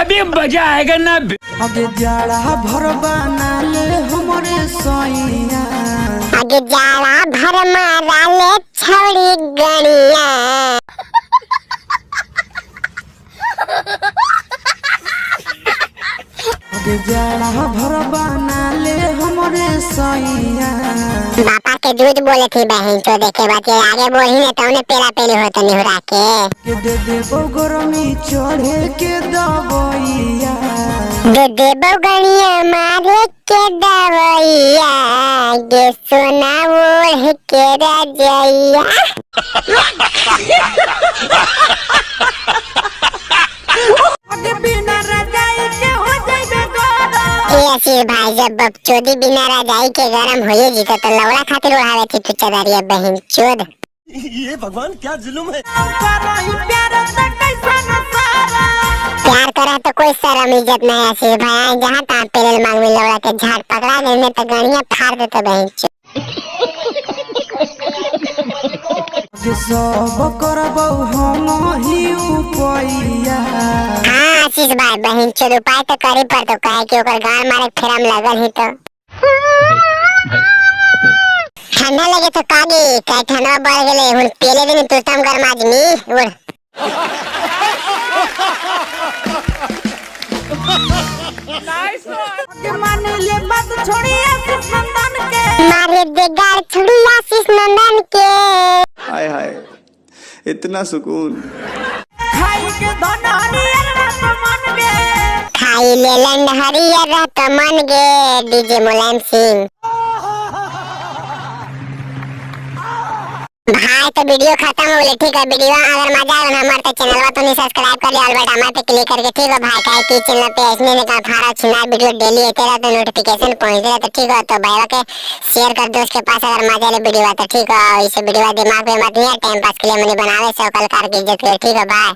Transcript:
अभी मजा आएगा ना। अगे जाड़ा भर बना ले हमरे सैया। आगे जाड़ा भर मारा ले छौड़ी गणिया। अगे जाड़ा भर बना ले हमरे सैया। बापा के दूध बोले थी बहन तो देखे बात ये आगे बोली ने तो पेला पेली होता निहुरा के। के दे देबो गरमी चढ़े के दबैया। दे देबो गणिया मारे के दवैया, गे सोना ओढ़ के रजैया। अगे बिना रजाई के हो जाइबे गरम। ए आशीष भाई जब बकचोदी बिना रजाई के गरम होइए जीता तो लौड़ा खातिर ओढ़ावे थी तू चदरिया बहन चोद। ये भगवान क्या जुल्म है। करही प्यार त कैसा न सारा। प्यार करा तो कोई शर्म इज्जत नहीं आशीष भाई, आई जहाँ तहाँ पेलेल मांगवी लौड़ा के झाड़ पकड़ा देने तो गणिया फाड़ देते बहन चोद। अगे सब करबौ हम ही उपैया। हाँ आशीष भाई बहन चोद उपाय तो करी पर तो काहे कि ओकर गाड़ मारे के फेरा में लगल ही तो ठंडा लगे तो कागे काहे ठंडा बढ़ गेले हुन पेले दिन तुरतम गरमा आदमी उड़। अगे माने ले बात छोड़ी आशीष नंदन के। मारे दे गाड़ छोड़ी आशीष नंदन के। हाय हाय इतना सुकून। खाई के धन हरियर रत मन गे। खाई ले लंड हरियर रत मन गे डीजे मुलायम सिंह भाई। तो वीडियो खत्म हो गई, ठीक है। वीडियो अगर मजा आया हमारे तो चैनल तो नहीं सब्सक्राइब कर लिया और बेटा हमारे पे क्लिक करके, ठीक है भाई। काहे कि चैनल पे ऐसने निकाल फाड़ा छिना वीडियो डेली आते रहते, नोटिफिकेशन पहुंचते रहते, ठीक है। तो भाई के शेयर कर दो उसके पास अगर मजा आए वीडियो तो ठीक है। इस वीडियो दिमाग पे मत नहीं, टाइम पास के लिए मैंने बनावे सो कल कार की इज्जत के, ठीक है भाई।